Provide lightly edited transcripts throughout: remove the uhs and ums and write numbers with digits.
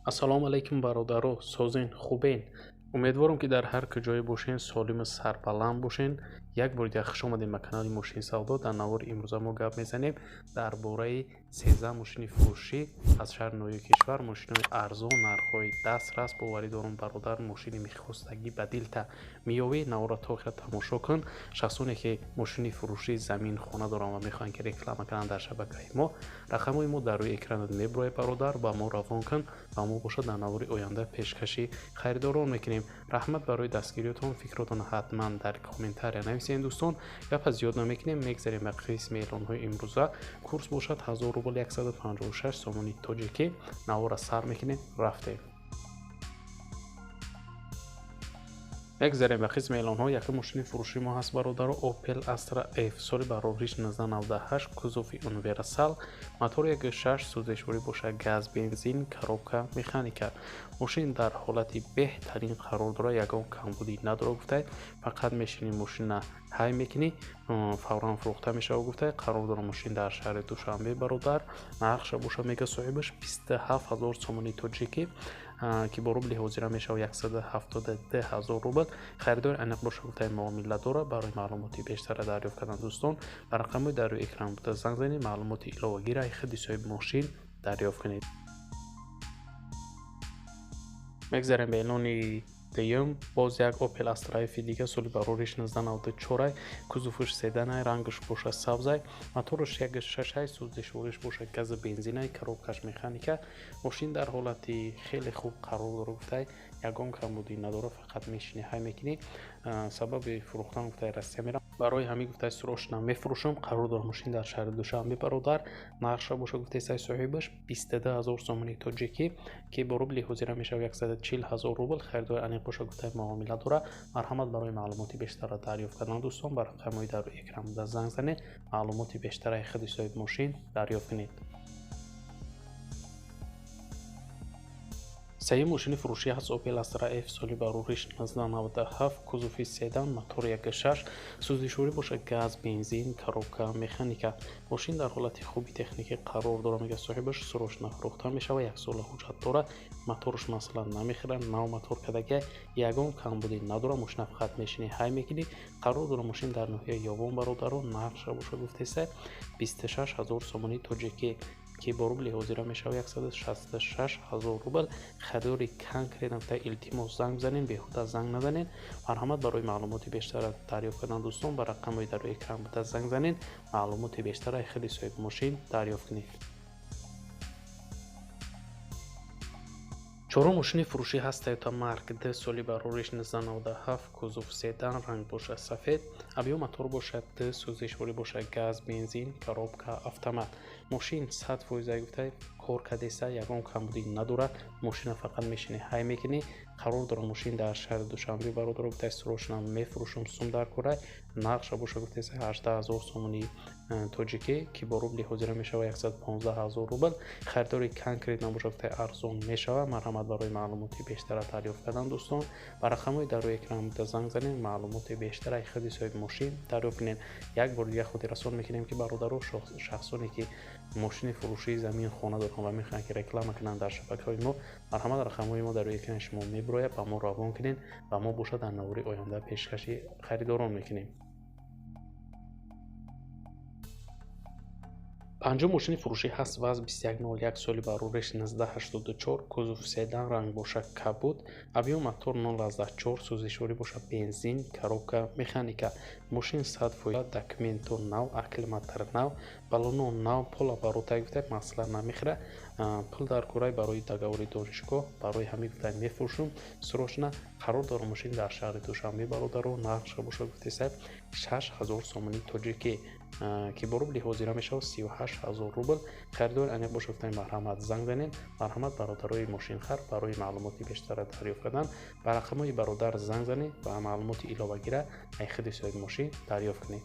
Ассалому алайкум бародаро, созен, хубен. Умедворам, ки дар ҳар куҷое бошен, солиму сарбаланд бошен. Як бори дигар хуш омадем ба канали Мошини Савдо. Дар навори имрӯза мо гап мезанем дар бораи 13 мошини фурӯшӣ аз шаҳри ноҳияи кишвар. Мошинои арзон, нархҳои дастрас. Боварӣ дорам, бародар, мошини мехостагӣ ба дилта меёвӣ. Наворро то охира тамошо кун. Шахсоне ки мошини фурӯшӣ, замин, хона доранд ва мехоҳанд, ки реклама кунанд дар шабакаи мо, рақамҳои мо дар рӯи экранат меброяд, бародар, ба мо равон кун ва мо бошад дар навори оянда пешкаши харидорон мекунем. Раҳмат барои дастгириётон. Фикротон ҳатман дар комментария нависед, дӯстон. Гапа зиёд намекунем, мегзарем ба қисми эълонҳои имрӯза. Курс бошад 1000 рубл, 156 сомони тоҷикӣ. Навора сар мекунем, рафтем. Мегзарем ба қисми эълонҳо. Якум мошини фурӯши мо ҳаст, бародаро, Opel Astra F, соли барориш 1998, кузови универсал, мотори 1.6, сӯзишворӣ бошад газ, бензин, коробка механика. Мошин дар ҳолати беҳтарин қарор дорад, ягон камбудӣ надорад, гуфтай. Фақат мешини, мошина ҳай мекунӣ, фавран фурӯхта мешавад, гуфтай. Қарор дорад мошин дар шаҳри Душанбе, бародар. Нархша боша, мега соҳибаш, 27 000 сомони тоҷикӣ, ки бо рубли ҳозира мешавад 172 ҳазор рубл. Харидори аниқ боша, гуфтаи, муомила дорад. Барои маълумоти бештара дарёфт кардан, дӯстон, ба рақамҳои дар рӯи экран буда занг занед, маълумоти иловагиро худи соҳиби мошин дарёфт кунед. Мегзарем ба эълони дуюм. Боз як Opel Astra F дига, соли барориш 1994, кузовш седанай, рангаш боша сабзай, мотораш 1.6, сӯзишвориш боша газу бензинай, коробкаш механика. Мошин дар ҳолати хеле хуб қарор дорад, гуфтай, ягон камбудӣ надорад. Фақат мешини, ҳай мекунӣ. Сабаби фурӯхтан, гуфтай, Россия мерам, барои ҳамин, гуфтай, срочно мефурӯшам. Қарор дорад мошин дар шаҳри Душанбе, бародар. Нархша боша, гуфтаи сай соҳибаш, 22 000 сомони тоҷикӣ, ки бо рубли ҳозира мешавад 140 ҳазор рубл. Харидори аниқ боша, гуфтаи, муомила дорад. Марҳамат, барои маълумоти бештарро дарёфт кардан, дӯстон, ба рақамҳои дар рӯи экран буда занг занед, маълумоти бештараи худи соҳиби мошин дарёфт кунед. Сеюм мошини фурӯшӣ ҳаст Opel Astra F, соли барориш 1997, кузови седан, мотор 1.6, сӯзишворӣ бошад газ, бензин, коробка механика. Мошин дар ҳолати хуби техникӣ қарор дорад, мегӯяд соҳибаш, срочно фурӯхта мешавад, як сола ҳуҷҷат дорад, мотораш масалан намехӯрад, нав мотор кардагия, ягон камбудӣ надорад. Мошина фақат мешинӣ, ҳай мекунӣ. Қарор дорад мошин дар ноҳияи Ёвон, бародаро. Нархша бошад, гуфтеса, 26 000 сомони тоҷикӣ, ки бо рубли ҳозира мешавад 166 ҳазор рубл. Харидори конкретно, илтимос, занг бизанед, беҳуда занг назанед. Марҳамат, барои маълумоти бештара дарёфт кардан, дӯстон, ба рақамҳои дар рӯи экран буда занг занед, маълумоти бештараи худи соҳиби мошин дарёфт кунед. Чорум мошини фурӯшӣ ҳаст Toyota Mark D, соли барориш 1997, кузов седан, ранг бошад сафед, объём мотор бошад Д, сӯзишворӣ бошад газ, бензин, коробка автомат. Мошин 100%, гуфта, кор кардеса, ягон камбудӣ надорад. Мошина фақат мешинӣ, ҳай мекунӣ. Қарор дорад мошин дар шаҳри Душанбе, бародаро. Гуфтаи, срочно мефурӯшам, сум дар кора. Нархша боша, гуфтеса, 18 000 сомони тоҷикӣ, ки бо рубли ҳозира мешавад 115 ҳазор рубл. Харидори конкретно боша, гуфтаи, арзон мешавад. Марҳамат, барои маълумоти бештара дарёфт кардан, дӯстон, ба рақамҳои дар рӯи экран буда занг занед, маълумоти бештараи худи соҳиби мошин дарёфт кунед. Як бори дигар хотиррасон мекунем, ки бародаро, шахсоне ки мошини фурӯшии, замин, хона доранд ва мехоҳанд, ки реклама кунанд дар шабакаҳои мо, марҳамат, рақамҳои мо дар рӯи экрани шумо мебирояд, ба мо равон кунед ва мо бошад дар навори оянда пешкаши харидорон мекунем. Панҷум мошини фурӯшӣ ҳаст ВАЗ 2101, соли барориш 1984, кузов седан, ранг бошад кабуд, объём мотор 0,4, сӯзишворӣ бошад бензин, коробка механика. Мошин 100%, документо нав, аккумулятор нав, баллоно нав, полоборота, гуфта, масъала намехӯрад. Пул дар кораи барои договори донишгоҳ, барои ҳамин, гуфта, мефурӯшам срочно. Қарор дорад мошин дар шаҳри Душанбе, бародаро. Нархша бошад, гуфтеса, 6000 сомони тоҷикӣ, ки бо рубли ҳозира мешавад 38 ҳазор рубл. Харидори аниқ бошад, гуфтани, марҳамат, занг занед. Марҳамат, бародарои мошинхар, барои маълумоти бештара дарёфт кардан ба рақамҳои бародар занг занед ва маълумоти иловагира ай худи соҳиби мошин дарёфт кунед.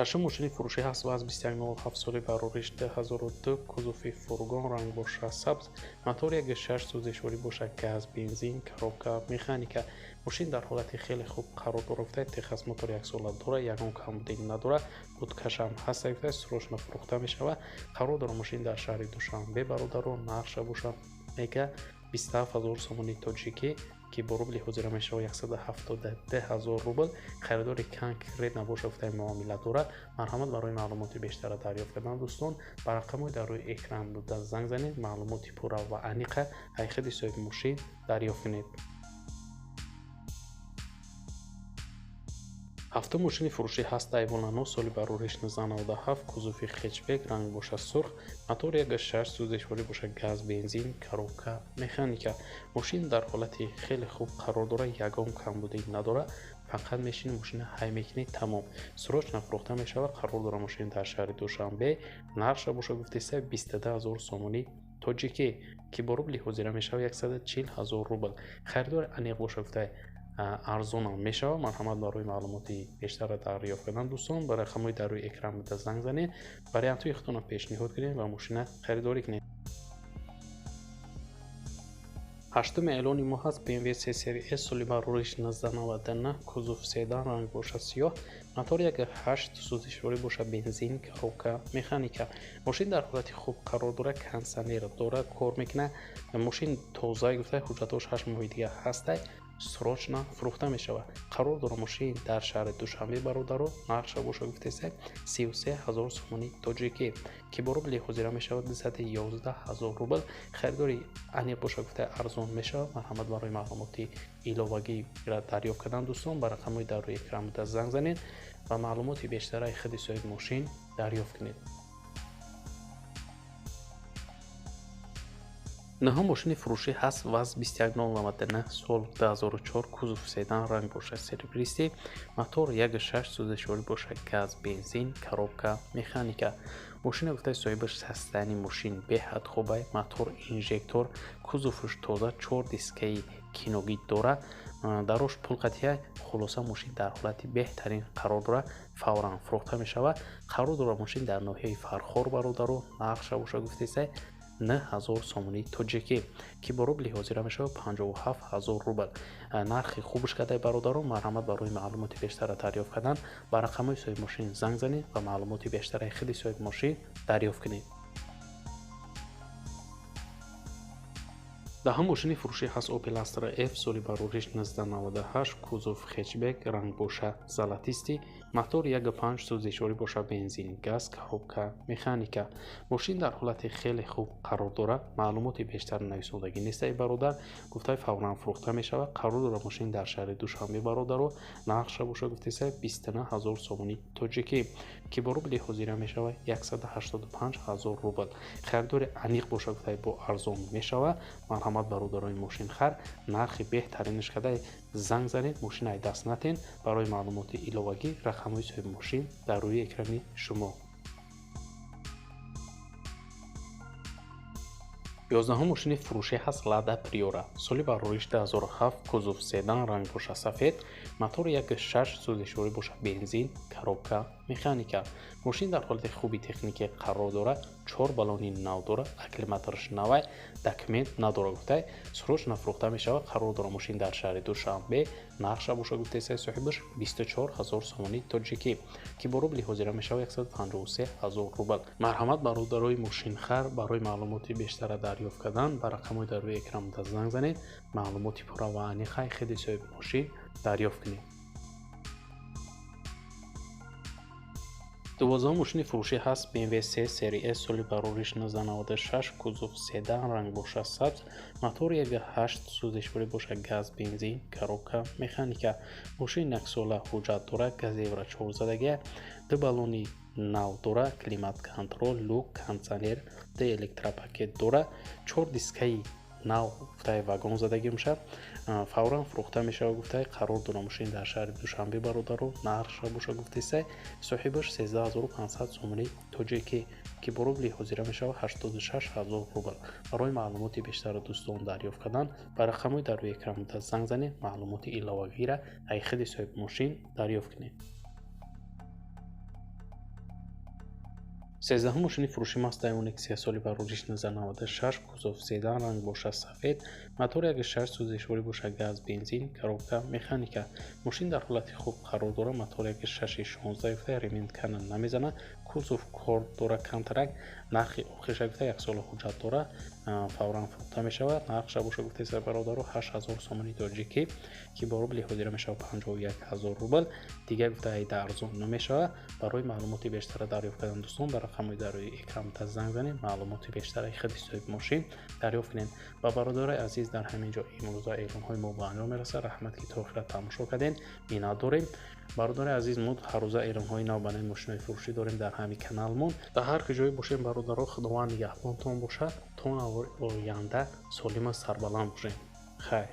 Шашум мошини фурӯшӣ ҳаст ВАЗ 2107 соли барориш 2002, кузови фургон, ранг боша сабз, мотор 1.6, сӯзишворӣ боша газ, бензин, коробка механика. Мошин дар ҳолати хеле хуб қарор дорад, техосмотр яксола дорад, ягон камбудӣ надорад, худкашам ҳаст, срочно фурӯхта мешавад. Қарор дорад мошин дар шаҳри Душанбе, бародаро, нархша боша мега 27 000 сомони тоҷикӣ, ки бо рубли ҳозира мешавад 172 000 рубл. Харидори конкрет набошад, гуфтаи муомила дорад. Марҳамат, барои маълумоти бештара дарёфт кардан, дӯстон, ба рақамҳои дар рӯи экран буда занг занед, маълумоти пурра ва аниқа аз худи соҳиби мошин дарёфт кунед. Ҳафтум мошини фурӯшӣ ҳаст Айвон Нано, соли барориш 1997, кузови хетчбек, ранг боша сурх, мотор 1.6, сӯзишворӣ боша газ, бензин, коробка механика. Мошин дар ҳолати хеле хуб қарор дорад, ягон камбудӣ надорад, фақат мешини мошина ҳай мекунӣ, тамом. Срочно фурӯхта мешавад. Қарор дорад мошин дар шаҳри Душанбе, нархша боша гуфтеста 22 000 сомонӣ тоҷикӣ, ки бо рубли ҳозира мешавад 140 000 рубл. Харидори аниқ боша, гуфта арзонам мешавад. Марҳамат, барои маълумоти бештара дарёфт кардан, дӯстон, ба рақамҳои дар рӯи экран буда занг занед, вариантҳои худтонро пешниҳод кунед ва мошина харидорӣ кунед. Ҳаштуми эълони мо ҳаст BMW 3 серия S, соли барориш 1999, кузов седан, ранг боша сиёҳ, мотор 1.8, сӯзишворӣ боша бензин, коробка механика. Мошин дар ҳолати хуб қарор дорад, кондитсионер дорад, кор мекунад. Мошин тоза, гуфта ҳуҷҷатҳош 8 моҳи дигар ҳастай, срочно фурӯхта мешавад. Қарор дорад мошин дар шаҳри Душанбе, бародаро, нархша боша гуфтеста 33 000 сомони тоҷикӣ, ки бо рубли ҳозира мешавад 211 000 рубл. Харидори аниқ боша, гуфта арзон мешавад. Марҳамат, барои маълумоти иловагиро дарёфт кардан, дӯстон, ба рақамҳои дар рӯи экран буда занг занед ва маълумоти бештараи худи соҳиби мошин дарёфт кунед. Наҳум мошини фурӯшӣ ҳаст ВАЗ 21099, сол 2004, кузов седан, ранг боша серебристый, мотор 1.6, сӯзишворӣ боша газ, бензин, коробка механика. Мошина, гуфтаи соҳибаш, состояние мошин беҳад хубай, мотор инжектор, кузовш тоза, 4 дискаи киногӣ дорад, дарош пулқатия. Хулоса, мошин дар ҳолати беҳтарин қарор дорад, фавран фурӯхта мешавад. Қарор дорад мошин дар ноҳияи Фархор, бародаро, нархша боша гуфтеста 9000 сомонии тоҷикӣ, ки бо рубли ҳозира мешавад 57 000 рубл. Нархи хубш кардаи, бародаро. Марҳамат, барои маълумоти бештара дарёфт кардан ба рақамҳои соҳиби мошин занг занед ва маълумоти бештараи худи соҳиби мошин дарёфт кунед. Даҳум мошини фурӯшӣ ҳаст Opel Astra F, соли барориш 1998, кузов хетчбек, ранг боша золотистый, мотор 1.5, сӯзишворӣ боша бензин, газ, коробка механика. Мошин дар ҳолати хеле хуб қарор дорад, маълумоти бештар нависондагӣ нестаи, бародар, гуфтаи фавран фурӯхта мешавад. Қарор дорад мошин дар шаҳри Душанбе, бародаро, нархша боша гуфтеса 29 000 сомонӣ тоҷикӣ, ки бо рубли ҳозира мешавад 185 000 рубл. Харидори аниқ боша, гуфтаи бо арзон мешавад. Марҳамат, бародарои мошинхар, нархи беҳтаринаш кадай занг занед, мошинаи даст натен. Барои маълумоти иловагӣ рақамҳои соҳиби мошин дар рӯи экрани шумо. 11 мошини фурӯшӣ ҳаст Лада Приора, соли барориш 2007, кузов седан, ранг боша сафед, мотор 1.6, сӯзишворӣ боша бензин, коробка механика. Мошин дар ҳолати хуби техникӣ қарор дорад, 4 баллони нав дорад, акклиматораш навай, документ надорад, гуфтай срочно фурӯхта мешавад. Қарор дорад мошин дар шаҳри Душанбе, нархша боша гуфтеса соҳибаш 24 000 сомонӣ тоҷикӣ, ки бо рубли ҳозира мешавад 153 000 рубл. Марҳамат, бародарои мошинхар, барои маълумоти бештара дарёфт кардан ба рақамҳои дар рӯи экран буда занг занед, маълумоти пурра ва аниқаи худи соҳиби мошин дарёфт кунед. 12 мошини фурӯшӣ ҳаст BMW 3 серия S, соли барориш 1996, кузов седан, ранг боша сабз, мотор 1.8, сӯзишворӣ боша газ, бензин, коробка механика. Мошин яксола ҳуҷҷат дорад, газ евро 4 задагия, 2 баллони нав дорад, климат контрол, люк, кондитсионер, 2 электропакет дорад, 4 дискаи нав, гуфтаи вагон задагӣ мешавад, фавран фурӯхта мешавад, гуфтаи. Қарор дорад мошин дар шаҳри Душанбе, бародаро, нархша боша гуфтеса соҳибаш 13500 сомонӣ тоҷикӣ, ки бо рубли ҳозира мешавад 86 000 рубл. Барои маълумоти бештар, дӯстон, дарёфт кардан ба рақамҳои дар рӯи экран буда занг занед, маълумоти иловагиро аз худи соҳиби мошин дарёфт кунед. 13-ум мошини фурӯши Mazda MX соли барориш 1996, кузов седан, ранг бошад сафед, мотор 1.6, сӯзишворӣ бошад газ, бензин, коробка механика. Мошин дар ҳолати хуб қарор дорад, мотор 1.6 16 гуфта, ремень кана намезанад, кузов кор дорад камтарак. Нархи охириша гуфта, як сола ҳуҷҷат дорад, фавран фурӯхта мешавад. Нархша боша, гуфтеса бародаро, 8000 сомони тоҷикӣ, ки бо рубли ҳозира мешавад 51 000 рубл. Дигар гуфта, айда арзон намешавад. Барои маълумоти бештара дарёфт кардан, дӯстон, ба рақамҳои дар рӯи экран занг занед, маълумоти бештараи худи соҳиби мошин дарёфт кунед. Ва бародарои азиз, дар ҳамин ҷо имрӯза эълонҳои мо ба анҷом мерасад. Раҳмат, ки то охира тамошо кардем, миннат дорем. Бародари азиз, мо ҳаррӯза эълонҳои нав ба нави мошинои фурӯшӣ дорем дар ҳамин каналмон. Дар ҳар куҷое бошем, бародаро, Худованд нигаҳбонтон бошад. То навори оянда солима сарбаланд бошем. Хайр.